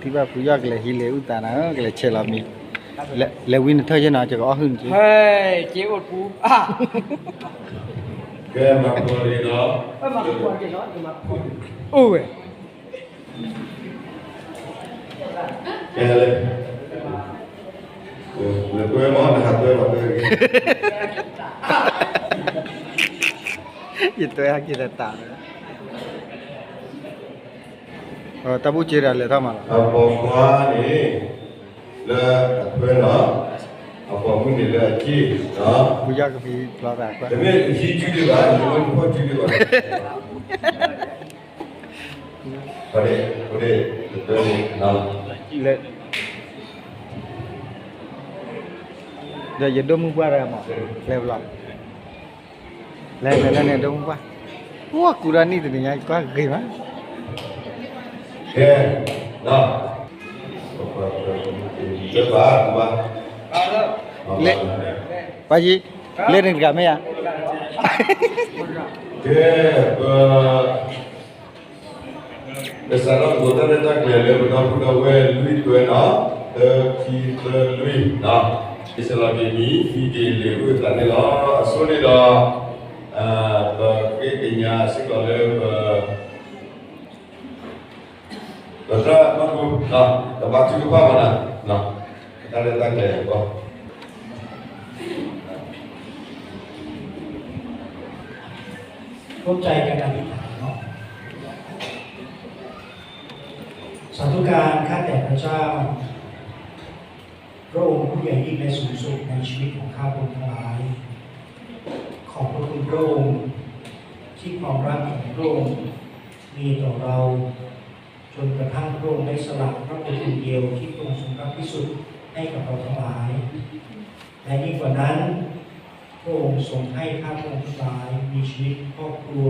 ထံၣ်ဘၣ်ဖုယီၢ်ကလဲၤဟံးလံာ်အုၣ်သးနၤဧၢ, ကလဲၤဆဲးလီၤမံၤ, လဲၤဝံနထၢၣ်ယဲၢ်နီၤ, ယကအီၣ်ဟုၣ်နက့ၤ, ဟဲက့အိၣ်တပူ, ကဲမၤပှီၤလံနီၤ, အိၣ်ဝဲ, ကဲလဲၣ်, နတွဲမီၤနဟးတွဲမၤတွဲက့ၤ, ယတွဲဟဲက့ၤတတး, တၢ်ဘူၣ်စ့ဒီး လဲၤထီၣ်မၤလီၤ, အပိာ်ခွါန့ၣ် လၢအထွဲနီၤ, အပိာ်မုၣ်န့ၣ်လၢအစ့ၣ်, ဖုယီၢ်ကဖံးဖျီသးကွၢ်, တမ့ၢ်ဟံးစုဒံးဘၣ်, တမ့ၢ်ဖီၣ်စုဒံးဘၣ်, လဲၤ, ဒီးယဒိၣ်မုၢ်ပှၢ်တဂၤမး, လဲၤဘျီ, လဲၤလဲၤလဲၤန့ၣ်ဒိၣ်မုၢ်ပှၢ်, အိၣ်ကူဒီးနံၣ်တနံၤညါ ယကွၢ်ဂ့ၤမး, ကဲ, လၢပှၤယံၤ, လၢန့ၣ်တဂၤမ့ၢ်ဧါ, ကဲ, ပ ပစးထီၣ်သကိးတၢ်ရဲၣ်တၢ်ကျဲၤလၢပဒီပုၢ်ဒီဝဲၢ်လွံၢ်တွဲနီၤ, သၢခံသၢလွံၢ်နီၤ, ယဆဲးလီၤက့ၤမံၤ ဟံးက့ၤလံာ်အုၣ်သးန့ၣ်လီၤ. အဆိန့ၣ်ဒီး ပဃ့ကညးစ့ၢ်ကီးလၢပ ပသရၣ်မၤဘူၣ် တဘါထုကဖၣ်ဘၣ်နၤ, တၢ်ရဲၣ်တၢ်ကျဲၤအဂီၢ် ร่วมใจกันอธิษฐานเนาะ สาธุการข้าแต่พระเจ้า พระองค์ผู้ใหญ่ยิ่งและสูงสุดในชีวิตของข้าพระองค์ทั้งหลาย ขอบพระคุณพระองค์ที่ความรักของพระองค์มีต่อเรา จนกระทั่งพระองค์ได้สละพระบุตรคนเดียวที่พระองค์ทรงรักที่สุดให้กับเราทั้งหลาย และยิ่งกว่านั้น พระองค์ทรงให้ข้าพระองค์ทั้งหลายมีชีวิตครอบครัว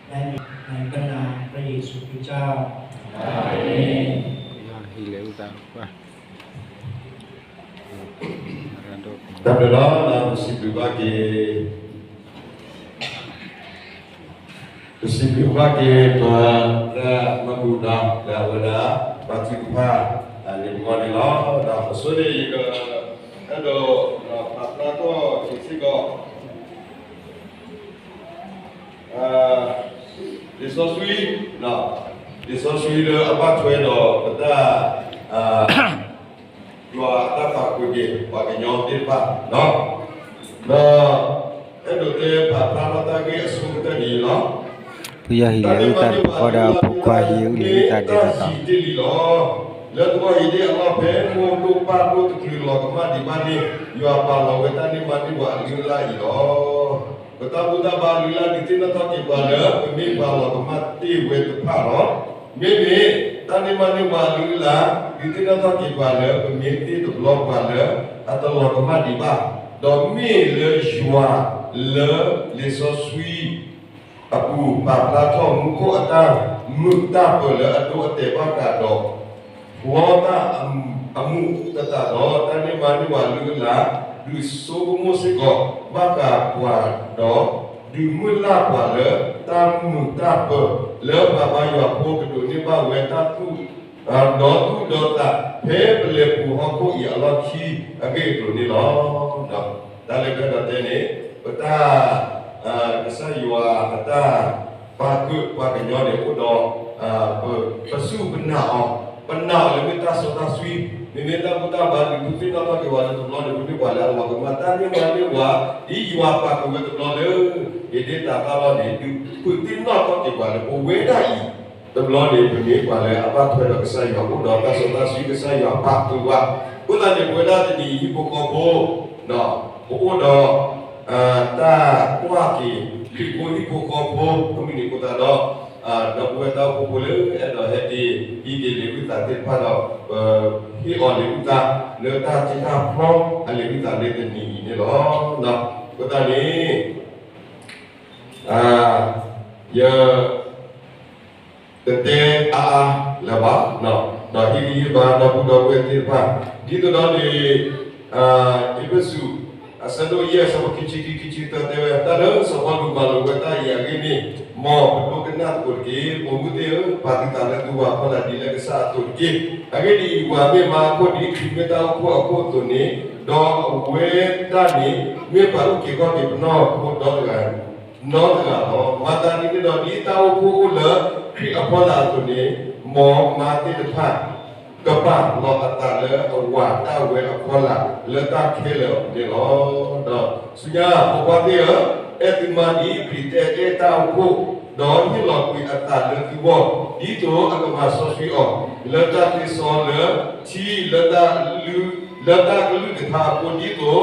และมีในพระนามพระเยซูคริสต์เจ้า อาเมน တၢ်ဘျုးလီၤ ပစံးဘျုးဘၣ်က့ၤ ပစံးဘျုးဘၣ်က့ၤ ပသရၣ်မၤဘူၣ်ဒီး လၢအဝဲဒၣ် ဘါထုကဖၣ် လၢပဂီၢ်န့ၣ်လီၤ. ဒီးအဆိန့ၣ် ယကအဲၣ်ဒိး ပာ်ဖျါထီၣ်က့ၤစ့ၢ်ကီး လံာ်စီဆှံ လံာ်စီဆှံလၢအဘၣ်ထွဲဒီးပတၢ် ယွၤအတၢ်ပာ်ဃုာ်က့ၤပှၤကညီသ့ၣ်တဖၣ် ဒီးအဲၣ်ဒိးတဲပာ်ဖျါထီၣ်တၢ်ဂ့ၢ်အဆိကတၢၢ်ဒ်အံၤလီၤ. ဖုယီၢ်ဟံးလံာ်အုၣ်သးတပူၤဃီဒီးအဖိခွါဟံးအုၣ်လံာ်အုၣ်သးဒ်သိးသိး လၢသဝီအံၤဒ်အလီၢ်ဖဲ မိၢ်ဒိၣ်ပၢ်ဒိၣ်တချုးလီၤကမၣ်ဒံးဘၣ်န့ၣ် ယွၤပာ်လီၤဝဲတၢ်န့ၢ်မၤန့ၢ်ပှၤအလုၢ်အလၢ်အံၤလီၤ. ပတၢ်ဘူၣ်တၢ်ဘါအလုၢ်အလၢ် ဒုးသ့ၣ်နီၣ်ထီၣ်က့ၤပှၤလၢ ပမ့ၢ်ပှၤလီၤကမၣ်တ့ၢ်ဝဲတဖၣ်လီၤ. မ့မ့ၢ်တၢ်န့ၢ်မၤန့ၢ်ပှၤအလုၢ်အလၢ် ဒုးသ့ၣ်နီၣ်ထီၣ်က့ၤပှၤလၢ ပမ့ၢ်တ့ၢ်တဘျီပှၤလၢ အတလီၤကမၣ်ဒံးဘၣ်, ဒီးမ့ၢ်လၢယွၤလၢလံာ်စီဆှံ အပူၤပာ်ဖျါထီၣ်မူခိၣ်အတၢ်မုာ်တၢ်ပၢၤလၢအဒိအတဲာ်ဘၣ်ဃးဒီး ဖျီတၢ်အမူးသတးဒီး တၢ်န့ၢ်မၤန့ၢ်ပှၤအလုၢ်အလၢ် ဒုးဆိကမိၣ်စ့ၢ်ကီးဘၣ်ဃးပှၤဒီး ဒုးမုၢ်လၢ်ပှၤလၢတၢ်မုာ်တၢ်ပၢၤ လၢပှၤဘါယွၤဖိကဒိးန့ၢ်ဘၣ်ဝဲတၢ်သူၣ် ဒီးသူၣ်ဒီးသး ဖဲပလဲၤပူၤဟီၣ်ခိၣ်အံၤအလီၢ်ခံအဂ့ၢ်အကျိၤန့ၣ်လီၤ. တၢ်လၢကဒီးတဲန့ၣ် ပတၢ် ကစၢ်ယွၤအတၢ်ပာ်ဃုာ်ပှၤကညီန့ၣ်အိၣ်ဒီး ပစူၢ်ပနာ်အီၤ, ပနာ်အီၤလၢမ့ၢ်တၢ်စီတၢ်ဆှံ, မ့မ့ၢ်တၢ်ဘူၣ်တၢ်ဘါဒုးသ့ၣ်နီၣ်ထီၣ်က့ၤဝဲလၢတဘျီန့ၣ် ပမ့ၢ်ပှၤလၢအလီၤကမၣ် တၢ်န့ၢ်မၤန့ၢ်ပှၤ ဒ်ယွၤပာ်ဃုာ်ဝဲတဘျီလၢ ဧ့ဒ့ၣ်တၤသၣ်လီၢ်န့ၣ် ဒုးပသ့ၣ်နီၣ်ထီၣ်က့ၤပှၤလၢပဝဲဒၣ်အံၤ တဘျီန့ၣ် ပမ့ၢ်ပှၤလၢအဘၣ်ထွဲဒီးကစၢ်ယွၤအိၣ်ဒီးတၢ်စီတၢ်ဆှံ ကစၢ်ယွၤပာ်ဃုာ်ပှၤ, အဃိသတးန့ၣ် ပဝဲဒၣ်တနံၤအံၤဟံၣ်ဖိဃီဖိ ပအိၣ်ဒီး တၢ်ကွၢ်က့ၤ ခရံာ်ဖိဟံၣ်ဖိဃီဖိ အမုၢ်နံၤအဃိသတးဒီး ဒီပုၢ်ဝဲၢ်တၢ်အိၣ်ဖှိၣ်ဖိလၢအဲၣ်ဒိးဟဲက့ၤဟံးက့ၤလံာ်အုၣ်သးသ့ၣ်တဖၣ်ဒီး ပဟ့ၣ်အီၤလံာ်အုၣ်သး လၢတၢ်တ့တၢ်ဖျီအလံာ်အုၣ်သးလၢတနံၤအံၤန့ၣ်လီၤ. အဃိသတးန့ၣ် ယ တတဲအါအါလၢၤဘၣ်, ဒီးဟ့ၣ်ဂံၢ်ဟ့ၣ်ဘါဒီပုၢ်ဒီဝဲၢ်သ့ၣ်တဖၣ် ဒ်သိးဒီးန့ၣ် အ့းဖ့းစူး အဆၢဒိၣ်ယဲၢ် အဆၢဖိခံဆံခံ ခံဆံသၢတဲဝဲ တၢ်လၢစီၤပီလူးမၤလိာ်ဝဲတၢ်အံၤအဂ့ၢ်န့ၣ် မ်ပဒိကနၣ်သကိးတက့ၢ်. ပိာ်မုၣ်သ့ၣ်ဧၢ, ပာ်သုသးလၢသုဝၤဖီလာ်ဒ်လၢကစၢ်အသိးတက့ၢ်. အဂ့ၢ်ဒ်အံၤ, ဝၤမ့ၢ်မါအခိၣ်ဒ်ခရံာ်မ့ၢ်တၢ်အိၣ်ဖှိၣ်အခိၣ်အသိးန့ၣ်, ဒီးအဝဲတၢ်န့ၣ် မ့ၢ်ပှၤအုၣ်က့ၤခီၣ်က့ၤပနီၢ်ခိဒီတဂၤ နီတဂၤလီၤ. မၤသးဒ်န့ၣ်ဒီး ဒ်တၢ်အိၣ်ဖှိၣ်အိၣ်လၢခရံာ်အဖီလာ်အသိးန့ၣ်, မ်မါသ့ၣ်တဖၣ် ကပာ်လီၤအသးလၢအဝၤဒၣ်ဝဲအဖီလာ်လၢတၢ်ခဲလၢာ်အပူၤန့ၣ်လီၤ. ဒီးဆူညါဖိခွါသ့ၣ်ဧၢ, အဲၣ်သုမါဒ်ခရံာ်အဲၣ်တၢ်အိၣ်ဖှိၣ်, ဒီးဟ့ၣ်လီၤကွံာ်အသးလၢသုဂီၢ်, ဒ်သိးအကမၤစီဆှံအီၤ လၢတၢ်သ့စီလၢထံ, လၢတၢ်ကလုၢ်ကထါအဃိ, ဒ်သိး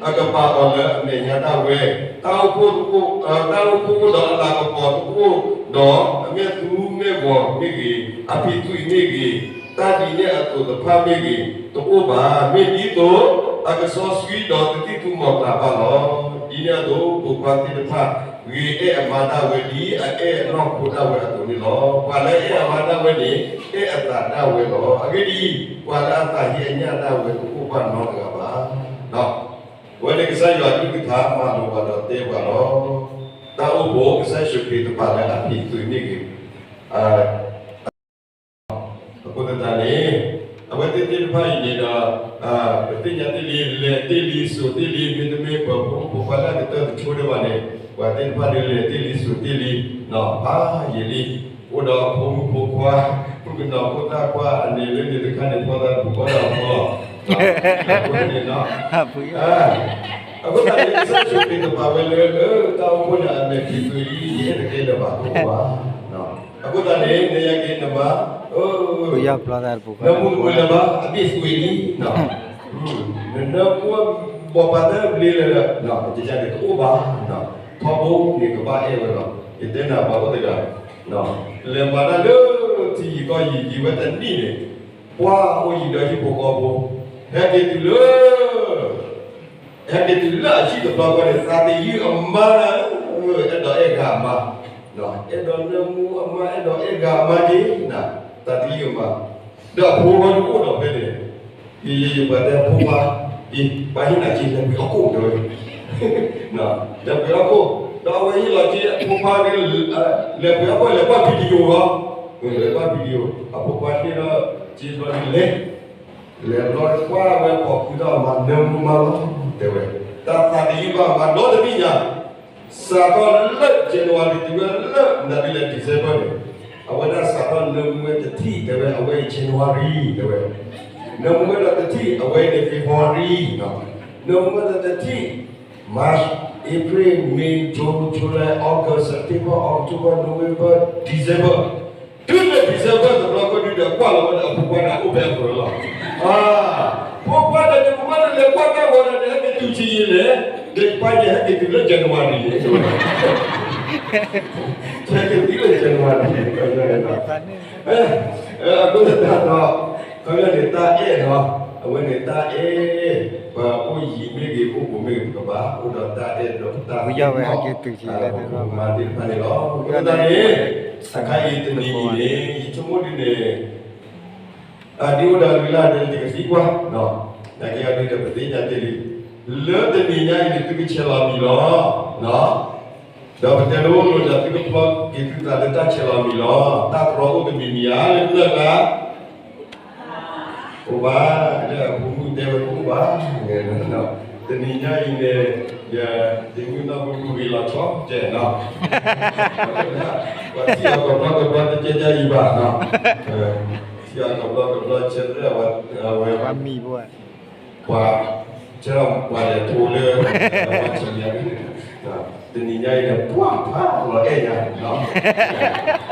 အကပာ်အီၤလၢအမဲာ်ညါဒၣ်ဝဲ, တၢ်အိၣ်ဖှိၣ်, တၢ်အိၣ်ဖှိၣ်အိၣ်ဒီးအလၤကပီၤတအိၣ်ဒီး, အမဲာ်သူမဲာ်ဂီၤမ့ၢ်ဂ့ၤ, အဖံးသွံးမ့ၢ်ဂ့ၤ, တၢ်ဒ်န့ၣ်အသိးတဖၣ်မ့ၢ်ဂ့ၤ, တအိၣ်ဘၣ်. မ့ၢ်ဒ်သိးအကစီဆှံဒီးတသံၣ်သူမီၤကျၢ်ဘၣ်လီၤ. ဒ်န့ၣ်အသိး ဖိခွါသ့ၣ်တဖၣ် ဂ့ၤအဲၣ်အမါဒၣ်ဝဲဒ်အအဲၣ်အနီၢ်ခိဒၣ်ဝဲအသိးန့ၣ်လီၤ. ပှၤလၢအအဲၣ်အမါဒၣ်ဝဲန့ၣ် အဲၣ်အသးဒၣ်ဝဲလီၤ. အဂ့ၢ်ဒ်အံၤ, ပှၤလၢအသးဟ့အညၣ်ဒၣ်ဝဲတအိၣ်ဘၣ်နီတဂၤဘၣ်. အဝဲန့ၣ်ကစၢ်ယွၤအကလုၢ်ကထါမၤလိာ်ပှၤဒီးတဲပှၤလီၤ. တၢ်အိၣ်ဖှိၣ်ကစၢ်ယ့ၣ်ၡူးခရံာ်တပာ်လၢအဖံးသွံးမ့ၢ်ဂ့ၤ, အဃိသတးန့ၣ် အဝဲသ့ၣ်သ့ၣ်တဖၣ်အံၤန့ၣ်ဒီး ပသ့ၣ်ညါတ့ၢ်လံ, လဲၤတ့ၢ်လံ, စိာ်တ့ၢ်လံ, မ့တမ့ၢ်ပှၤဖိမုၣ်ဖိခွါလၢအကတၢၢ်တဆိဒၣ်ဘၣ်န့ၣ်, ပှၤသ့ၣ်တဖၣ်န့ၣ် လဲၤတ့ၢ်လံ, စိာ်တ့ၢ်လံ, ဖးယံာ်လံ, အိၣ်ဒီးဖိမုၣ်ဖိခွါ, ဖိကနီၤဖိသၣ်ခွါ, အန့ၣ်လၢန့ၣ်တခါန့ၣ် ဖျီသးတပူၤဃီဒီးဖျီလီၤ. အဃိန့ၣ် အဃိသတးန့ၣ် ကစၢ်ယ့ၣ်ၡူးခရံာ်တပာ်ဝဲလၢ တၢ်အိၣ်ဖှိၣ်န့ၣ် အမဲာ်ဖံးသွံးလံ, ယအဲၣ်တကဲလၢၤဘၣ် တအိၣ်ဘၣ်. အဃိသတးန့ၣ် နယၤက့ၤနမါ, နမူတမုာ်လၢၤဘၣ်, အဘ့ၣ်သွံးလံ, နနၢပှၢ်ဘီၣ်ပာ်သၢဘျ့လၢၤလၢ, ယကန့ၣ်တအိၣ်ဘၣ်, ထီဘိန့ၣ်ကဘၣ်အဲၣ်ဝဲလီၤ. ယတဲနၤပှၤအိၣ်တဂၤ, လဲၤမၤတၢ်လၢထံယံၤကီၢ်ယံၤ ယံၤဝဲတနံၣ်န့ၣ်, ပှၤအိၣ်ယံၤဒီးဟံၣ်ဖိဃီဖိ, ဟဲက့ၤတုၤလၢ ဟဲက့ၤတုၤလၢအဟံၣ်တဘျီဃီန့ၣ် သးသယုၢ်အမါ, အဲၣ်ဒိးအဲၣ်ဂၤအမါ, အဲၣ်ဒိးနၢမူအမါ, အဲၣ်ဒိးအဲၣ်ဂၤအမါက့ၤ, သးသယုၢ်အမါ, ဒီးအဖိခွါတအိၣ်ဒီးဖဲန့ၣ်, ယယယပှၤတဲဖိခွါ, အံၤ ပှၤဟ့ၣ်နၤက့ၤ လဲၤပှ့ၤဟီၣ်ခိၣ်တဲဝဲ, လဲၤပှ့ၤဟီၣ်ခိၣ်, ဒီးအဝဲဟ့ၣ်လီၤက့ၤအဖိခွါ, လဲၤပှ့ၤဟီၣ်ခိၣ် လဲၤကွၢ် video လီၤ, လဲၤကွၢ် video, အဖိခွါဟ့ၣ်လီၤက့ၤဘျီန့ၣ်လဲၤ လဲၤဘျီကွၢ်ဝဲပိာ်ခွါဒီးမၤနၢမူမါလီၤ, တဲဝဲ, တၢ်သးတယုၢ်ဘၣ်မၤဒီတနံၣ်ညါ, စးထီၣ်လၢ January တုၤဝဲလၢ နၤဒ်လဲၣ် December န့ၣ်, အဝဲဒၣ်စးထီၣ်နၢမူဝဲတထံၣ် တဲဝဲ အဝဲအံၤ January တဲဝဲ, နၢမူဝဲဒီးတထံၣ် အဝဲအံၤန့ၣ် February, နၢမူဝဲဒီးတထံၣ် March, April, May, June, July, August, September, October, November, December, တုၤလၢ December တဘျီဃီဒုဒီး ကွၢ်လီၤဝဲဒီးအဖိခွါန့ၣ် အိၣ်ဖဲအပူၤလီၤ. ဖိခွါဒီးန့ၣ် ပမ့ၢ်တလဲၤကွၢ်တၢ်ဂီၤဒီးန့ၣ် ဟဲက့ၤတုၤဆံးယံာ်လဲၣ်, ဒီးပှၤယဲဟဲက့ၤတုၤလၢ January န့ၣ်, ဟဲက့ၤတုၤလၢ January န့ၣ်, အဃိသတးဒီး ခီပညီန့ၣ်တၢ်အဲၣ်လီၤ, အဝဲန့ၣ်တၢ်အဲၣ်, ပအိၣ်ယံၤမ့ၢ်ဂ့ၤ အိၣ်ဘူးမ့ၢ်ဂ့ၤ ပကဘၣ်အိၣ်ဒီးတၢ်အဲၣ်ဒီးတၢ်သ့ၣ်နီၣ်, ပမၤသ့ၣ်တဖၣ်န့ၣ်လီၤ. အဃိသတးန့ၣ် အခါအံၤတနံၤအံၤန့ၣ် ယဆိကမိၣ်ဒ်န့ၣ် ဒ်အိၣ်ဒီးလုၢ်လၢ်ဒ်န့ၣ် ယကသံကွၢ်, နာ်က့အဒုဒီးပသ့ၣ်ညါတ့ၢ်လံ, လၢတနံၤညါအံၤန့ၣ် သုကဆဲးလီၤမံၤလီၤ. ဒီးပတဲလိၤလိၤဒီး သုကဖျီက့ၤသုသးလၢတၢ်ဆဲးလီၤမံၤလီၤ. တၢ်တြီအိၣ်တမံၤမံၤဧါ လၢသုဂၤ အိၣ်ဘၣ်, လၢအဖိမုၣ်တဲဝဲတအိၣ်ဘၣ်, တနံၤညါအံၤန့ၣ် ယမုၢ်နီၢ်မုၢ်ဂ့ၤလီၤဆီတဲနီၤ, ပှၤထံၣ်အီၤကဘျီကဘျီတကဲကဲအံၤဘၣ်နီၤ, ထံၣ်အီၤကဘျီကဘျီ ဆဲးလၢအဝဲ ပှၤမံၤဖိ ပှၤ ဆဲးလီၤပှၤလဲၤထီၣ်လၢ ပှၤဆံးညါ တနံၤညါအံၤန့ၣ် ပှၤဖးလီၤအဲၣ်ညါနီၤ,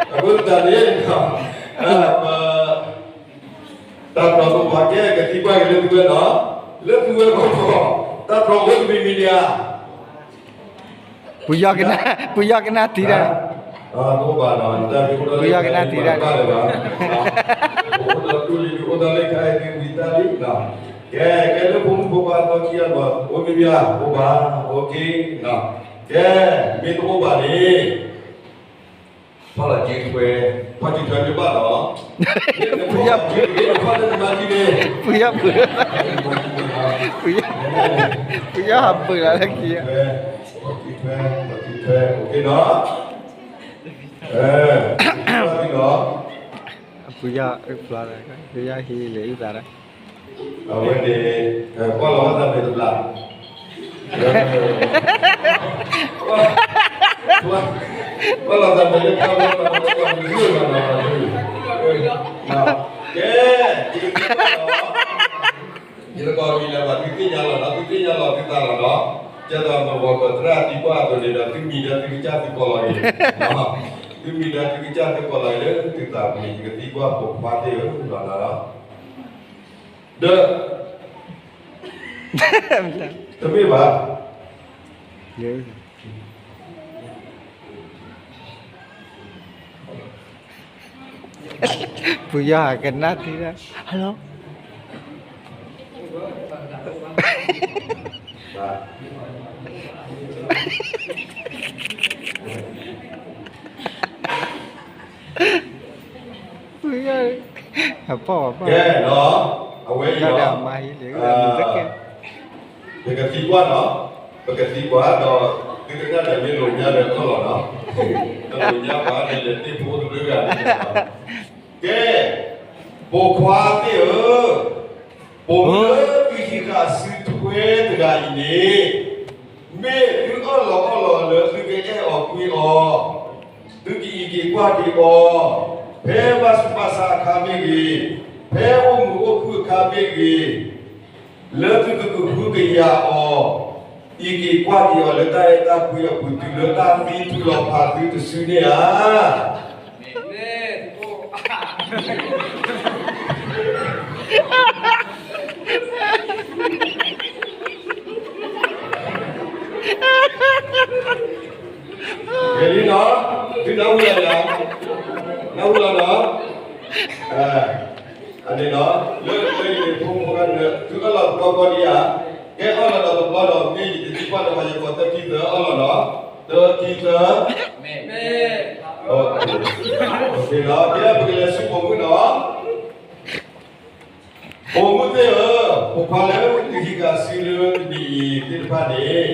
အဃိသတးန့ၣ် ပ တၢ်တြီကမၤကဲကသံကွၢ်က့ၤလၢသုဝဲနီၤ, လၢသုဝဲကီၢ် တၢ်တြီအိၣ်တမံၤမံၤဒံးဧါ. ပယီၤကနၣ်, ပယီၤကနၣ်တံၤတၢ်, တအိၣ်ဘၣ်နီၤ, တၢ်မ့ၢ်အိၣ်ဒီးလၢ ပယီၤကနၣ်တံၤတၢ် ဘၣ်လၢၤဘၣ်, အိၣ်ဒီးတူၢ်လံၤ အိၣ်ဒီးလၢခါအံၤ ဝံၤတၢ်လံနီၤ, ကဲ ကဲလၢဖိမုၣ်ဖိခွါအသီခံဂၤနီၤ အိၣ်မ့ၢ်မ့ၢ်ဧါ, အိၣ်ဘၣ်, အိၣ်က့နီၤ, ကဲ မ့ၢ်တအိၣ်ဘၣ်န့ၣ် ဖီလာ်က့ထွဲ, ဖီက့ထွဲမ့ၢ်ဘၣ်ဒီး, ဖီလာ်က့ထွဲမ့ၢ်ဖီလာ်က့န့ၣ်, ပယီၤပှ့ၤ, ပယီၤ, ပယီၤဟးပှ့ၤလီၤလၢခံ, ဖီက့ထွဲ, ဖီက့ထွဲ, အိၣ်က့နီၤ. အပူၤယၢ်အၢၣ်ဖျါဒီး ယၢ်ဟံးလံာ်အုၣ်သးဒီး အဝဲန့ၣ် ကွၢ်လီၤဝဲသးမဲာ်တဘျီ ကွၢ်လီၤသးမဲာ်တဘျီ ကွၢ်လီၤသးမဲာ်တဘျီ ကဲ ယသကိးမံၤလၢပှၤသုသ့ၣ်ညါလီၤဒီး သုသ့ၣ်ညါလီၤသုသးလီၤဒီး ကဲသိးမ့ၢ်ဝဲပသရၣ်သံကွၢ်အသိးန့ၣ်ဒီး သုမံၤဒီးသုကစၢ်သုကိးလီၤန့ၣ် သုမံၤဒီးသုကစၢ်သုကိးလီၤလၢသုသးပူၤန့ၣ် ယကသံကွၢ်ပိာ်ခွါသ့ၣ်ဧၢ လီၤလီၤလီၤ ဒီး တမ့ၢ်ဘၣ် ပူၤယၢ်ဟးကနၣ်ထံဒီး hello ပူၤယၢ် အပီၢ်ပီၢ် ကဲနီၤ အဝဲအံၤနီၤ တၢ်ဒၣ်မၤဟံးလံာ် တကဲ ပကသံကွၢ်နီၤ ပကသံကွၢ်ဒီး သုတဂၤဒီးမ့ၢ်လိာ်ညါဒီးအၢၣ်လီၤနီၤ တလိာ်ညါဘၣ်ဒီး လဲၤတ့ၢ်ဖိတဘျုးဂၤန့ၣ် ကဲ ပိာ်ခွါသ့ၣ်ဧၢ, ပိာ်မုၣ်လၢသုဟံးဃာ်စုထွဲတဂၤအံၤန့ၣ်, မ့ၢ်သုအၢၣ်လီၤအီလီၤလၢသုကအဲၣ်အီၤကွံအီၤ, သုကအံးက့ၤကွၢ်က့ၤအီၤ, ဖဲဘၣ်ဆူးဘၣ်ဆါအခါမ့ၢ်ဂ့ၤ, ဖဲအိၣ်မုာ်အိၣ်ခုၣ်အခါမ့ၢ်ဂ့ၤ, လၢသုကကဟုကယာ်အီၤ, အံးက့ၤကွၢ်က့ၤအီၤလၢတၢ်အဲၣ်တၢ်ကွံအပူၤ တုၤလၢတၢ်သံထုးလီၤဖးသုတစုန့ၣ်ဧါ. ဂ့ၤလံနီၤ, သုနၢ်ဟူလီၤယၤ, နၢ်ဟူလီၤနီၤ, အန့ၣ်နီၤ, လၢလၢယဖိမုၣ်ဖိခွါန့ၣ် သုအၢၣ်လီၤတဘျီဘျီလံဧါ, ကဲအၢၣ်လီၤဒီးတဘျီဒီး မ့ၢ်ယတသံကွၢ်လၢၤဘၣ် ယကိးသၢခံသၢအၢၣ်လီၤနီၤ, သၢခံသၢ, ကဲပကလဲၤဆူပိာ်မုၣ်နီၤ. ပိာ်မုၣ်သ့ၣ်ဧၢ, ပိာ်ခွါလၢသုဟံးဃာ်စုလၢတနံၤအံၤသ့ၣ်တဖၣ်န့ၣ်,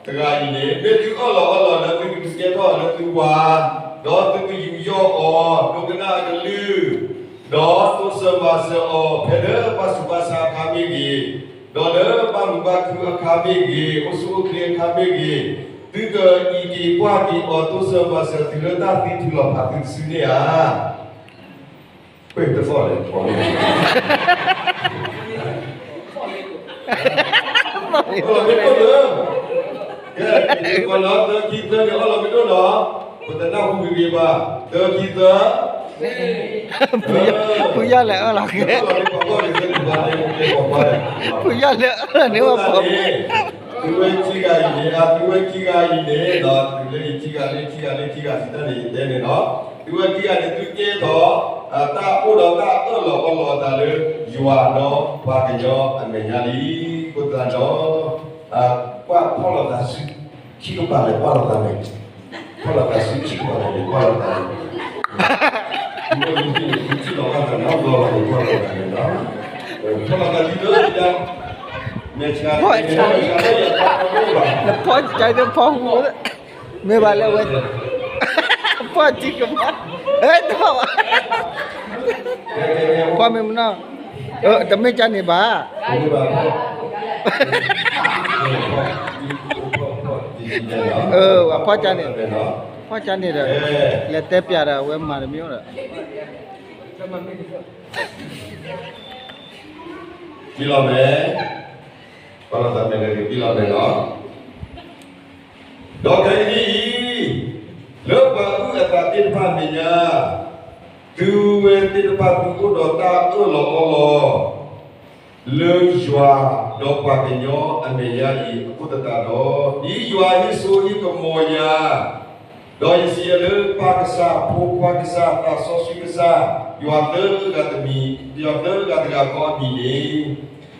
တဂၤအံၤန့ၣ် မ့ၢ်သုအၢၣ်လီၤအီလီၤလၢသုကဒုးကဲထီၣ်အီၤလၢသုဝၤ, ဒီးသုကယူးယီၣ်အီၤ ဒိကနၣ်အကလုၢ်, ဒီးတိစၢၤမၤစၢၤအီၤ ဖဲလၢဘၣ်ဆူးဘၣ်ဆါအခါမ့ၢ်ဂ့ၤ, ဒီးလၢဘၣ်မုာ်ဘၣ်ခုအခါမ့ၢ်ဂ့ၤ, အိၣ်ဆူၣ်အိၣ်ချ့အခါမ့ၢ်ဂ့ၤ, သုကအံးက့ၤကွၢ်က့ၤအီၤ တိစၢၤမၤစၢၤတုၤလၢတၢ်သံထုးလီၤဖးသုတစုန့ၣ်ဧါ. ပတသီၣ်လဲၣ်, အၢၣ်လီၤမ့ၢ်ဒိၣ်လၢ, ကဲ, က့ၤက့ၤကွၢ်လီၤ သၢခံသၢန့ၣ် အၢၣ်လီၤမ့ၢ်ဒိၣ်လီၤ, ပတနၢ်ဟူဂ့ၤဂ့ၤဘၣ်, သၢခံသၢ, ဖုယီၢ်လဲၤအၢၣ်လီၤက့ၤ, ဖုယီၢ်လဲၤအၢၣ်လီၤန့ၣ်ဝဲပိာ်မုၣ်, သုဝဲခံဂၤအံၤန့ၣ်, သုဝဲခံဂၤအံၤန့ၣ်ဒီး သုလၢယခံဂၤလၢခံဂၤလၢခံဂၤစံးတၢ်န့ၣ် ယတဲန့ၣ်လီၤ. သုဝဲခံဂၤန့ၣ် သုကဲထီၣ် တၢ်အိၣ်ဒီးတၢ်အၢၣ်လီၤအီလီၤအသးလၢ ယွၤဒီးပှၤကညီအမဲာ်ညါလံ. အဃိသတးဒီး ကွၢ်ဖီၣ်လိာ်သးစု ခံကပၤလဲၤကွၢ်လိာ်သးန့ၣ်, ဖီၣ်လိာ်သးစုခံကပၤလဲၤကွၢ်လိာ်သးန့ၣ်, သုဝဲလၢခံန့ၣ် သုထံၣ်လီၤဘၣ်သးန့ၣ် အဘျီလီၤန့ၣ် ကွၢ်လိာ်သးန့ၣ်လီၤ. ဖီၣ်လိာ်သးဒ်သိးဒ်လဲၣ်, မဲာ်ဆှးန့ၣ် နဖီၣ်ကၠဲးသ့ၣ်ဖီၣ်ဟူ, မ့ၢ်ဘၣ်လၢဝဲ, ဖီၣ်ထံကမါ, အဲၣ်တဖီၣ်ဘၣ်, ဖီၣ်မ့ၢ်မနီၤ, တမ့ၢ်ကၠဲးန့ၣ်ဘၣ်, အဖီၣ်ကၠဲးန့ၣ်, ဖီၣ်ကၠဲးန့ၣ်ဒီး, လဲၤတဲပျးဒီး အဝဲမၤတမံၤဒီး ကလီၤမဲာ်, ပှၤလီၤသးမဲာ်ကက့ၤကလီၤမဲာ်လီၤ. ဒီးခဲကနံၣ်အံၤ, လၢပှၤအုၣ်အသးသ့ၣ်တဖၣ်အမဲာ်ညါ, သုဝဲသ့ၣ်တဖၣ်သုအိၣ်ဒီးတၢ်အၢၣ်လီၤအီလီၤ လၢယွၤဒီးပှၤကညီအမဲာ်ညါအံၤအဃိသတးဒီး, ဒ်ယွၤဟ့ၣ်စိဟ့ၣ်ကမီၤယၤ, ဒီးယစံးယဲလၢပၢ်ကစၢ်, ဖိခွါကစၢ်, သးစီဆှံကစၢ်, ယွၤသၢဂၤတမံၤ, ယွၤသၢဂၤတဂၤဃီအမံၤန့ၣ်,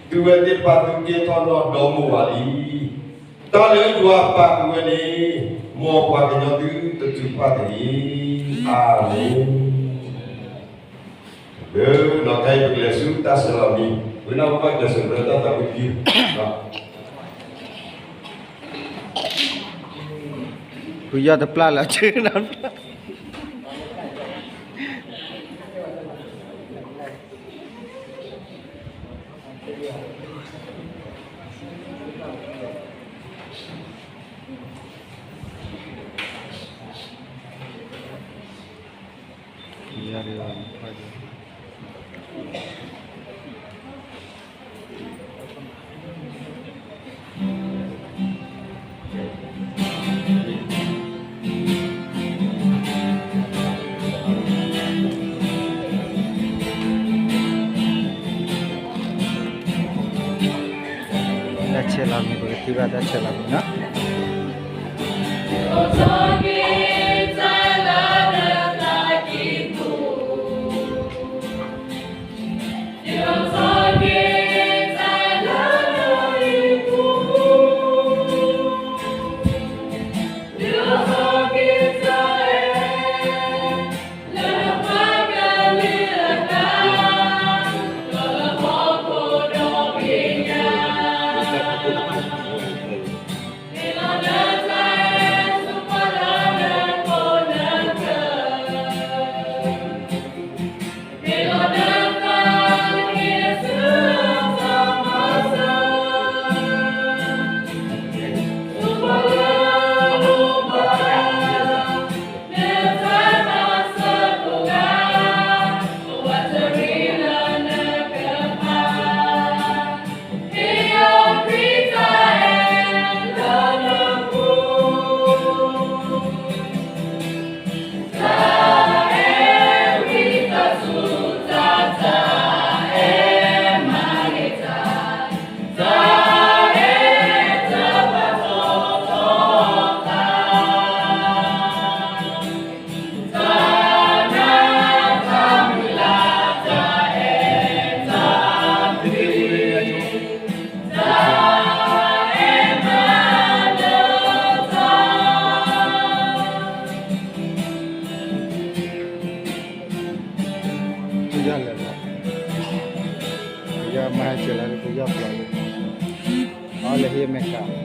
သုဝဲသ့ၣ်တဖၣ်သုကဲထီၣ်နီၢ်ဒီမါဝၤလံ. တၢ်လၢယွၤပာ်က့ၤဝဲန့ၣ်, မ်ပှၤကညီသုတတုၤပာ်တဂ့ၤ. အၤမ့ၣ်. လၢနီၢ်ခဲအံၤပကလဲၤဆူတၢ်ဆဲးလီၤမံၤ, ဝံၤနီၢ်ပကလဲၤဆူတၢ်သးဝံၣ်တယုၢ် ယီၢ်တပျၢ်လၢၤ ဆ့ကနီၤတပျၢ် တၢ်ဆဲးလီၤမံၤ ပကထံၣ်ဘၣ်တၢ်ဆဲးလီၤမံၤနီၤ.ယီၢ်လဲၤလီၤ, ယီၢ်မၤဟဲကဲလီၤ ယီၢ်ပျီလံ, အီၣ်လၢဟံၣ်မဲာ်ကး အံၤ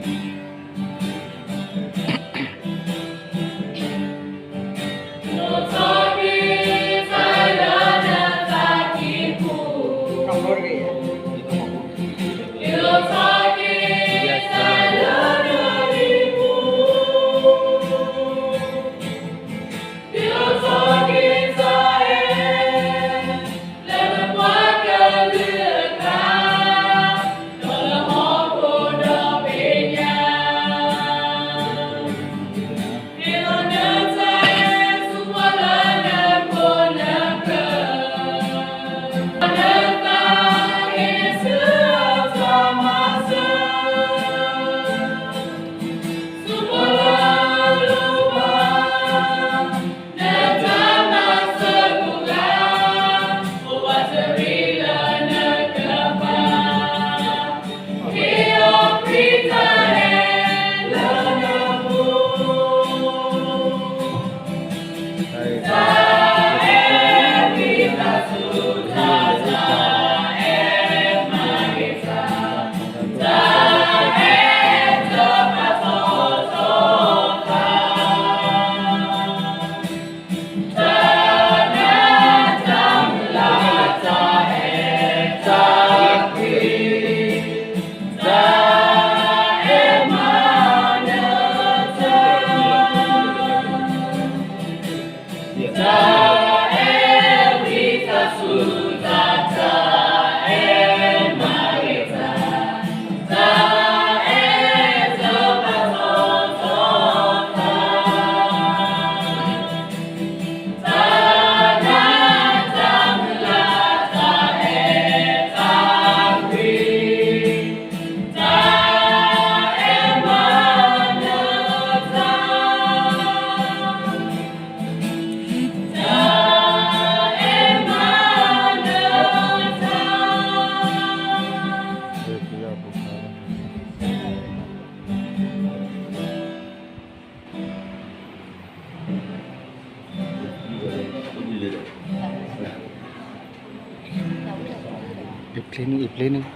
ပျ့ၤန့ၣ် အံၤပျ့ၤန့ၣ်.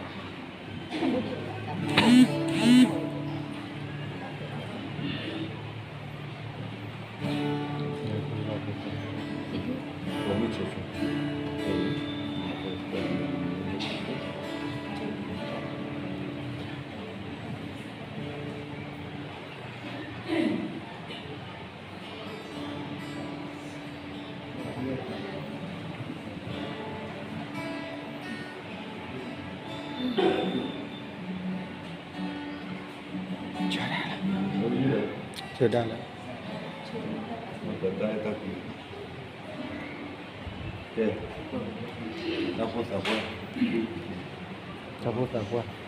ဆၢဒၣ်လၢ, ဆၢဒၣ်လၢ, တၢ်ဖိသၣ်ပှၢ်, တၢ်ဖိသၣ်ပှၢ်.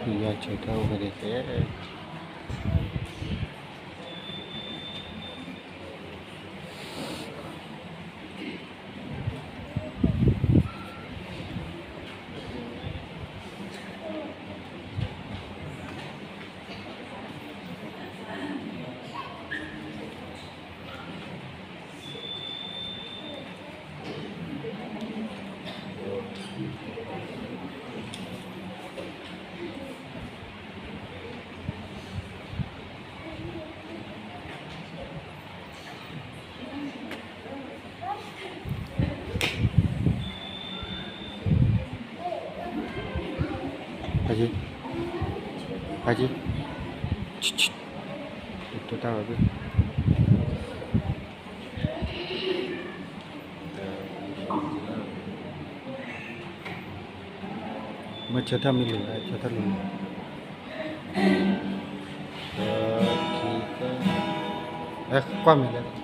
ယွၤဆိၣ်တၢ်အိၣ်ဖဲန့ၣ်တဲ. ဖါကံ, ဖါကံ, တိၢ်တၢ်ဝဲဘၣ်. မ့ၢ်ဆၢထၢၣ်မ့ၢ်လိၤ, ဆၢထၢၣ်လိၤ, တၢ, ကွၢ်မဲာ်လဲၣ်.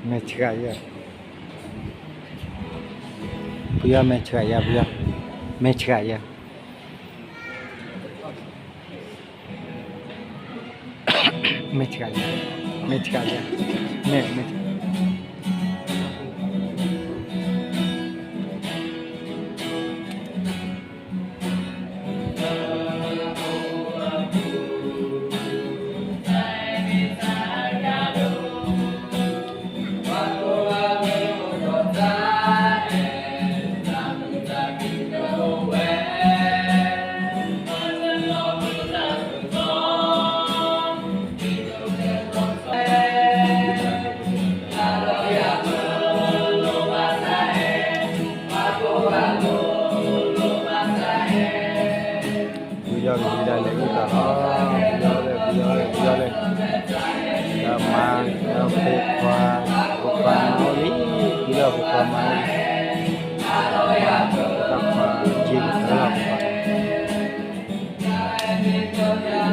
မဲာ်ဆှးယဲၢ်, ပယီၤမဲာ်ဆှးယဲၢ်, ပယီၤ, မဲာ်ဆှးယဲၢ်, မဲာ်ဆှးယဲၢ်, မဲာ်ဆှးယဲၢ်, မဲာ်, မဲာ်ဆှး. ပယီၤက့ၤဒၣ်လဲၤ အိၣ်သးလီၤ, ပယီၤလၢ, ပယီၤလၢ, ပယီၤလၢ, ဒီးမါ, ဒီးဖိခွါ, ဖိခွါမါအိၣ်လံ, ပယီၤဖိခွါမါအိၣ်လံ, တၢ်ခွါ, က့ၤကတၢၢ်လီၤဖိခွါ.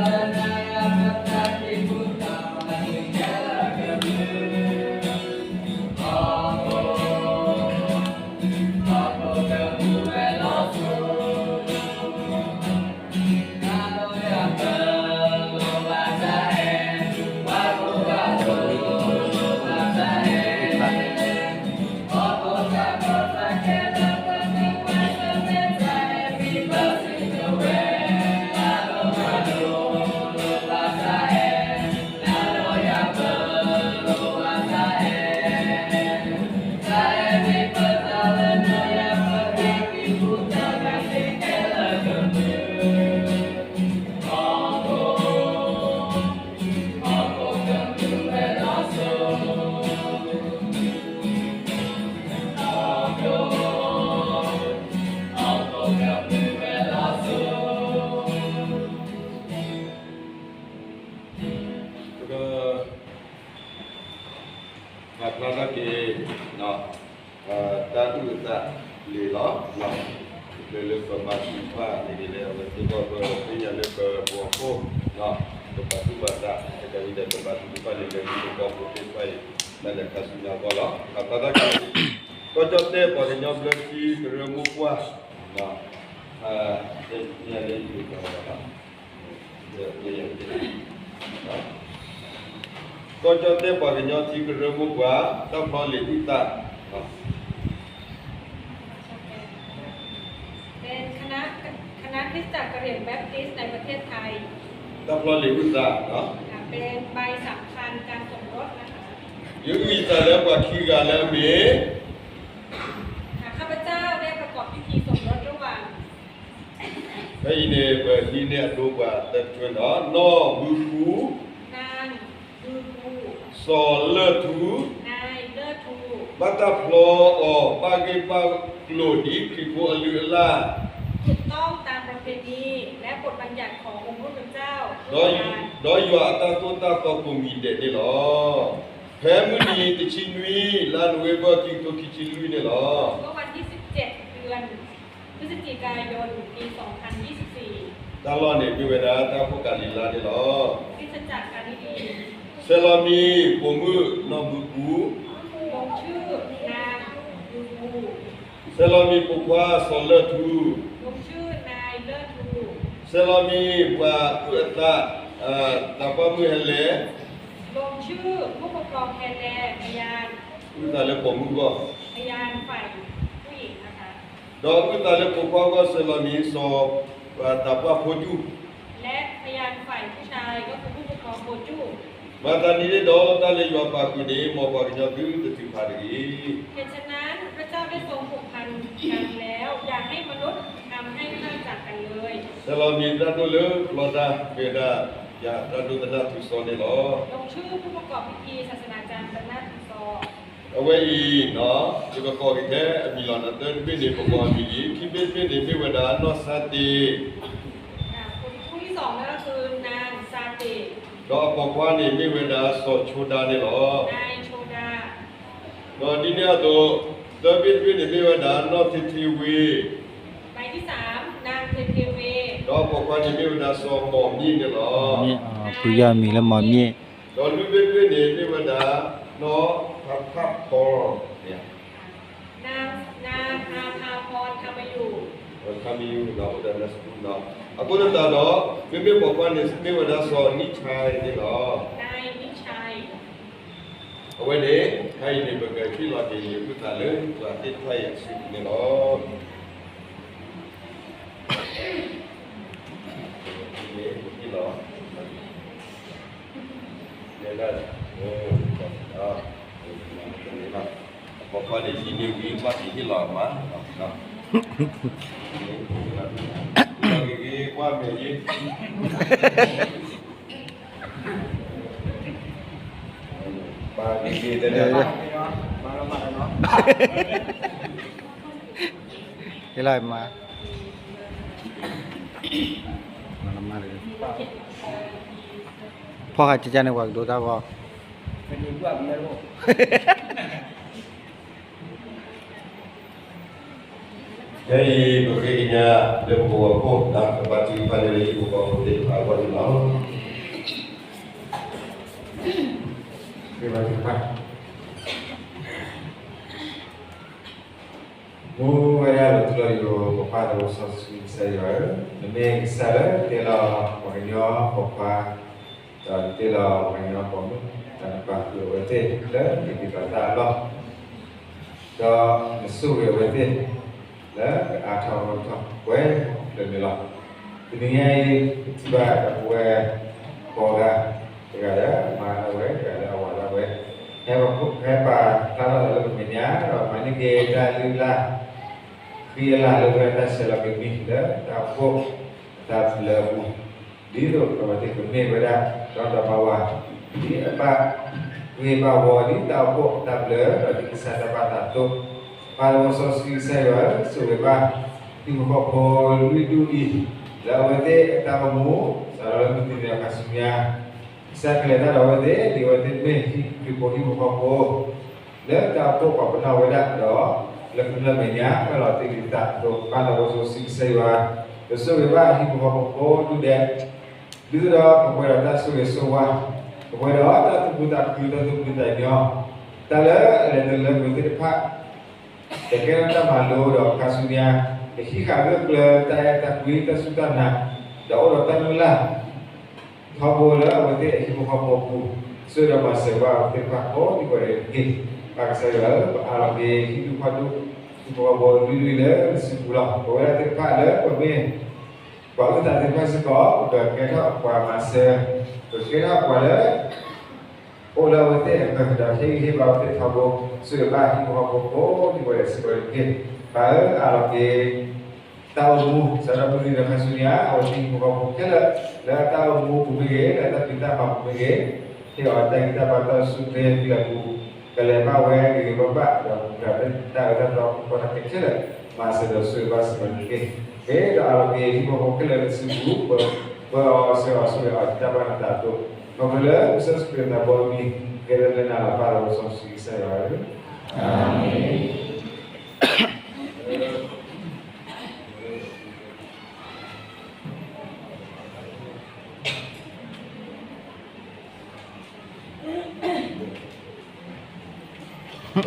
ပာ်ဖျါထီၣ်က့ၤ တၢ်အုၣ်အသးလံလီၤ. လၢလၢပမၤသံကွၢ်န့ၣ်လၢ အဝဲသ့ၣ်ကီၢ်ပသ့ၣ်ညါလၢပပှၤဖိ ပပာ်သူၣ်ပာ်သး တကးဒံးဒီး ပမၤသံကွၢ်န့ၣ်လၢ ပပှၤဖိသ့ၣ်တဖၣ်အံၤ တၢ်လဲၤခါဆူညါအဂီၢ်လီၤ. ပာ်ဖျါထီၣ်က့ၤ ကီၢ်ကၠီၣ်တဲၣ်ပှၤကညီဘျၢထံကရၢမိၢ်ပှၢ်, ကီၢ်ကၠီၣ်တဲၣ်ပှၤကညီထံကရၢမိၢ်ပှၢ် တၢ်ဖျီလံာ်အုၣ်သး เป็นคณะคริสตจักรกะเหรี่ยงแบปติสต์ในประเทศไทย တၢ်ဖျီလံာ်အုၣ်သး เป็นใบสำคัญการสมรสนะคะ ယအုၣ်ယသးလၢပှၤခံဂၤလၢအမ့ၢ် ค่ะ ข้าพเจ้าได้ประกอบพิธีสมรสระหว่าง ဖဲအံၤန့ၣ် ပဟံးန့ၢ်အဒိပှၤသၢကထိန့ၣ်လီၤ. နီၢ်မုၢ်ပူၤ นาง စီၤလၢၢ်ထူ นายเลิศภู ဘၣ်တၢ်ဖျီအီၤ ဘၣ်ဂ့ၢ်ဘၣ်ကျိၤဒ်ခရံာ်ဖိအလုၢ်အလၢ် ถูกต้องตามประเพณีและกฎบัญญัติขององค์พระผู้เป็นเจ้า ဒီးယွၤအတၢ်သိၣ်တၢ်သီကိးမံၤဒဲးန့ၣ်လီၤ. ဖဲမုၢ်နံၤတဆံနွံ လါနိၣ်ဝ့ဘၢၣ် ခံကထိခံဆံလွံၢ်န့ၣ်လီၤ. เมื่อวันที่สิบเจ็ด เดือนพฤศจิกายน ปีสองพันยี่สิบสี่ တၢ်လီၢ်န့ၣ်မ့ၢ်ဝဲဒၣ်တၢ်အိၣ်ဖှိၣ်ကၤလံၤလါန့ၣ်လီၤ. คริสตจักรกาลิลี ဆဲးလီၤမံၤပိာ်မုၣ်နီၢ်မုၢ်ပူၤ ลงชื่อนาง มูปู ဆဲးလီၤမံၤပိာ်ခွါစီၤလၢၢ်ထူ ลงชื่อนายเลิศภู ဆဲးလီၤမံၤပှၤအုၣ်အသး သးပှၢ်မုၣ်ဟဲလဲၣ် ลงชื่อผู้ปกครองแทนแดน พยาน အုၣ်သးလၢပိာ်မုၣ်အဂီၢ် พยานฝ่ายผู้หญิงนะคะ ဒီးအုၣ်သးလၢပိာ်ခွါအဂီၢ် ဆဲးလီၤမံၤစီၤ သးပှၢ်ဖိဒူၣ် และพยานฝ่ายผู้ชายก็คือผู้ปกครองโกจุ မၤသးဒ်န့ၣ်ဒီး တၢ်လၢယွၤပာ်ဃုာ်န့ၣ် မ်ပှၤကညီသုတထုးဖးတဂ့ၤ. เหตุฉะนั้นพระเจ้าได้ทรงผูกพันกันแล้ว อย่าให้มนุษย์ทำให้พรากจากกันเลย ဆဲးလီၤမံၤတၢ်ဒိၣ်လၢပျီတၢ် မ့ၢ်ဝဲဒၣ် ယၤတၢ်ဒိၣ်သနၢ်ထူစီန့ၣ်လီၤ. ลงชื่อผู้ประกอบพิธีศาสนาจารย์บรรณาธิสอ အဝဲအံၤ ယကကိးက့ၤထဲအမံၤလီၤ. နသၢတဘ့ၣ်န့ၣ် ပကိးအမံၤလံ. ခံဘ့ၣ်တဘ့ၣ်န့ၣ် မ့ၢ်ဝဲဒၣ်နီၢ်စါတ့ၢ် อ่า คนที่สองนั่นก็คือนางซาเต ဒီးအပိာ်ခွါန့ၣ်မ့ၢ်ဝဲဒၣ်စီၤဆိဒၤန့ၣ်လီၤ. นายโชดา ဒီးဒ်န့ၣ်အသိး သၢဘ့ၣ်တဘ့ၣ်န့ၣ်မ့ၢ်ဝဲဒၣ်နီၢ်သ့ၣ်ထ့ဝ့ ใบที่สาม นางเทเทเว ဒီးအပိာ်ခွါန့ၣ်မ့ၢ်ဝဲဒၣ်စီၤမီၢ်မ့ၣ်န့ၣ်လီၤ. မ့ၢ် ဖုယီၢ်မံၤလၢမီၢ်မ့ၣ် ဒီးလွံၢ်ဘ့ၣ်တဘ့ၣ်န့ၣ်မ့ၢ်ဝဲဒၣ် နီၢ်ဖးဖးဖီ นาง นางอาภาพร ธรรมอยู่ ธรรมอยู่ เนาะ အိၣ်ဒီးနၢ်စကူ เนาะ အဃိသတးဒီး မ့မ့ၢ်ပိာ်ခွါန့ၣ် မ့ၢ်ဝဲဒၣ်စီၤနံၣ်ခၢၣ်န့ၣ်လီၤ. นายนิชัย အဝဲန့ၣ် ခဲအံၤန့ၣ် ပကဟ့ၣ်လီၤက့ၤယုၢ်သးလၢ ပှၤသ့ၣ်တဖၣ်အံၤအစုပူၤန့ၣ်လီၤ. န့ၣ် ပဟ့ၣ်လီၤ န့ၣ်လၢ အပိာ်ခွါန့ၣ် ဟံးန့ၢ်ဝံၤ ကွၢ်က့ၤဟ့ၣ်လီၤမး ကွၢ်မဲာ်ယ့ ပာ်က့ၤက့ၤတဲန့ၣ် ဟ့ၣ်လီၤမး ဖီၣ်ဃာ်ကကန့ၣ် ပှၤကဒိတၢ်ဂီၤ ခဲအံၤ ပဃ့ကညးလၢပပှၤဖှီၣ် ဒီးကဘါထုကဖၣ်လၢဟံၣ်ဖိဃီဖိသ့ၣ်တဖၣ်အဂီၢ်န့ၣ်လီၤ. ကဘါထုကဖၣ်. မူဝဲဒၣ်လီၤထူလီၤယိာ် ပပၢ်သးစီဆှံကစၢ်ယွၤဧၢ, နမ့ၢ်ကစၢ်လၢတ့လီၤပှၤကညီပိာ်ခွါ ဒီးတ့လီၤပှၤကညီပိာ်မုၣ်, ဒီးနပာ်ဃုာ်အဝဲသ့ၣ်လၢနဒုၣ်ဒီးတၢ်အလီၢ်, ဒီးနဆိၣ်ဂ့ၤအဝဲသ့ၣ် လၢကအါထီၣ်အါထီၣ်ပှဲၤလၢာ်န့ၣ်လီၤ. တနံၤညါအံၤ ပထံၣ်ဘၣ်ဒီပုၢ်ဝဲၢ်ကိးဂၤ, တဂၤလၢအမၤတၢ်ဝဲ, တဂၤလၢအဝၤတၢ်ဝဲ, ဟဲပာ်ဖျါထီၣ်သးလၢပမဲာ်ညါ ဒီးမၤန့ၢ်က့ၤတၢ်လုၢ်လၢ် ဃံအလၤလၢပတၢ်ဆဲးလီၤက့ၤမံၤလၢတၢ်အိၣ်ဖှိၣ် တၢ်ဘျၢအပူၤ, ဒ်သိးအဝဲသ့ၣ်ကမ့ၢ်ဝဲဒၣ် ဒီဒီးဘၣ်ဝါ ဒ်အဘၣ်ဂ့ၤဘၣ်ဝီ ဒ်တၢ်အိၣ်ဖှိၣ်တၢ်ဘျၢ ဒီးဒ်ကစၢ်တၢ်ဘၣ်သးအသိး, ပၢ်သးစီဆှံကစၢ်ယွၤ ဆိၣ်ဂ့ၤဘၣ် ဟံၣ်ဖိဃီဖိလွံၢ်ဒူၣ်အံၤ လၢအဝဲသ့ၣ်အတၢ်အိၣ်မူ စးထီၣ်လၢမုၢ်တနံၤအခါဆူညါ ကစၢ်ကလဲၤတၢ်ဒီးအဝဲသ့ၣ် ဒ်အဝဲသ့ၣ်မ့ၢ်ဟံၣ်ဖိဃီဖိ လၢတၢ်အိၣ်ဖှိၣ်ပာ်ပနီၣ်ဝဲဒၣ်ဒီး လၢကမျၢၢ်မဲာ်ညါ ပၢၢ်လီၤတ့ၢ်လံသးဒီး ပၢ်သးစီဆှံကစၢ်ယွၤ ကဆိၣ်ဂ့ၤဘၣ်ဟံၣ်ဖိဃီဖိကိးဒူၣ်ဒဲး ဒ်သိးဒီးကပှဲၤဒီးတၢ်ဆိၣ်ဂ့ၤဆိၣ်ဝါ, ကပှဲၤဒီးတၢ်သူၣ်ခုသးခု တၢ်သူၣ်ခုသးညီ, တၢ်လၢအလဲၤတလၢကွံာ်သ့ၣ်တဖၣ် ကကဲထီၣ်တၢ်မၤလိဒီးခါဆူညါ ကဟံးဃာ်ဂၢၢ်ကျၢၤတၢ်အဲၣ်တၢ်ကွံတၢ်စူၢ်တၢ်နာ် ဒီးအိၣ်ဒီးတၢ်မုၢ်လၢ် ထီဘိလၢအဝဲသ့ၣ်အဟံၣ်ဖိဃီဖိအပူၤ, ဆိၣ်ဂ့ၤဒီးမၤစၢၤဘၣ်အဝဲသ့ၣ်တဖၣ်ကိးဒံကိးဒဲးတက့ၢ်. ပၢ်ကစၢ်ယွၤဧၢ, ပအၢၣ်လီၤက့ၤဟံၣ်ဒူၣ်ဖီဒူၣ် ဟံၣ်ဖိဃီဖိအလုၢ်ဒွံၣ်လၢနစုပူၤလီၤ. ပဝဲဒၣ်သ့ၣ်တဖၣ်လၢပမ့ၢ် ပှၤအုၣ်သးသ့ၣ်တဖၣ်စ့ၢ်ကီး ပကကဲထီၣ်ပှၤမၤစၢၤ, ပကကဲထီၣ်ပှၤလၢ အိၣ်လၢအဝဲသ့ၣ်အပူၤဒီး ဟ့ၣ်ဂံၢ်ဟ့ၣ်ဘါအဝဲသ့ၣ်ထီဘိ, ဆိၣ်ဂ့ၤဘၣ်ဟံၣ်ဖိဃီဖိကိးဒံကိးဒဲးစ့ၢ်ကီးတက့ၢ်. ပၢ်ဧၢ, အၢၣ်လီၤက့ၤ တၢ်အိၣ်မူ စးထီၣ်မုၢ်နံၤဒီးခါဆူညါ အဝဲသ့ၣ်ဟံၣ်ဖိဃီဖိခဲလၢာ် လၢအတၢ်အိၣ်မူပူၤမ့ၢ်ဂ့ၤ, လၢအတၢ်ဖံးတၢ်မၤပူၤမ့ၢ်ဂ့ၤ, ဟ့ၣ်အီၤတၢ်ဂံၢ်တၢ်ဘါတၢ်စူၢ်တၢ်နာ်ပူၤ ကလဲၤဘၣ်ဝဲဂ့ၤဂ့ၤဘၣ်ဘၣ် ဒီးမုၢ်တၢ်အၢတၢ်သီ ပှၤတၢ်ခဲလၢာ် မၤစၢၤဒီးဆိၣ်ဂ့ၤဘၣ်စ့ၢ်ကီးတက့ၢ်. မ့ၢ်ဒီးအၢၣ်လီၤက့ၤဟံၣ်ဖိဃီဖိခဲလၢာ်လၢနစုပူၤ, ပၢအီၤဆှၢအီၤဆိၣ်ဂ့ၤအီၤတၢ်ဘၣ်နသးအသိး, ခီဖျိလၢကစၢ်ယ့ၣ်ၡူးခရံာ်အသးဘီအမံၤ, ကဲထီၣ်လၢနၤလီၤ ပၢ်လၢစီဆှံကစၢ်ယွၤဧၢ, အၤမ့ၣ်.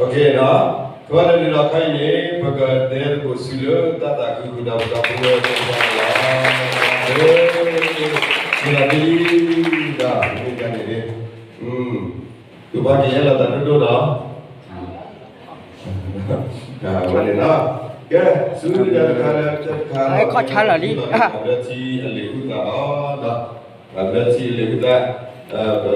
Okay နီၤ, ကွၢ်လၢနုာ်လီၤခါအံၤန့ၣ် ပကတဲသကိးဆူလၢတၢ်သးခုဃုာ်ဒီးပဒီပုၢ်ဝဲၢ်သ့ၣ်တဖၣ်န့ၣ်လီၤ. မ့ၢ်ဒၣ်ဒ်လံ, ဒီးမ့ၢ်ဒ်န့ၣ်န့ၣ်, သုဘၣ်ကယဲၢ်လီၤသးဒိၣ်ဒိၣ်နီၤ. ဝဲန့ၣ်လီၤ, ကဲ, ဆူညါတခါလၢတခါလီၤ, ဘျၢထံအလံာ်အုၣ်သးလီၤ, ဘျၢထံအလံာ်အုၣ်သး,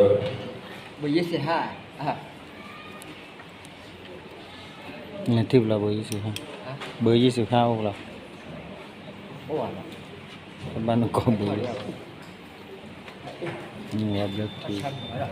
ဘၢယ့ၣ်စ့ၣ်ဟါ, နထံၣ်ဘၣ်လီၤ ဘၢယ့ၣ်စ့ၣ်ဟါ, ဘၢယ့ၣ်စ့ၣ်ဟါအိၣ်လီၤ, တဘၣ်နကိးဘၢယ့ၣ်, ဘျၢထံ